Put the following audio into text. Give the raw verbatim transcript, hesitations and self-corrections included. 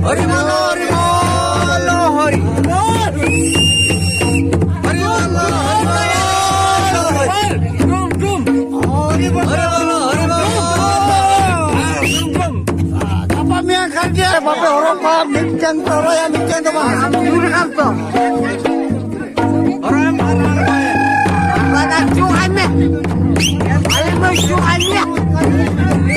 ᱦᱚᱨᱤ ᱵᱚᱞ, ᱦᱚᱨᱤ ᱵᱚᱞ, ᱦᱚᱨᱤ ᱵᱚᱞ᱾ ᱦᱚᱨᱤ ᱵᱚᱞ, ᱦᱚᱨᱤ ᱵᱚᱞ, ᱦᱚᱨᱤ ᱵᱚᱞ᱾ ᱦᱚᱨᱤ ᱵᱚᱞ, ᱦᱚᱨᱤ ᱵᱚᱞ᱾ ᱜᱟᱯᱟ ᱢᱮᱭᱟᱝ ᱠᱷᱟᱱ ᱜᱮ ᱵᱟᱯᱮ ᱦᱚᱨᱚᱜ ᱠᱚᱣᱟ, ᱢᱤᱫᱴᱮᱱ ᱯᱮ ᱦᱚᱨᱚᱜᱟ, ᱢᱤᱫᱴᱮᱱ ᱫᱚ ᱵᱟᱝ᱾ ᱦᱚᱨᱚᱜ ᱮᱢ ᱵᱟᱝ? ᱦᱚᱨᱚᱜ ᱮᱢ ᱵᱟᱝ? ᱪᱩ ᱟᱭ ᱢᱮ᱾ ᱟᱭ ᱢᱮ, ᱪᱩ ᱟᱭ ᱢᱮ᱾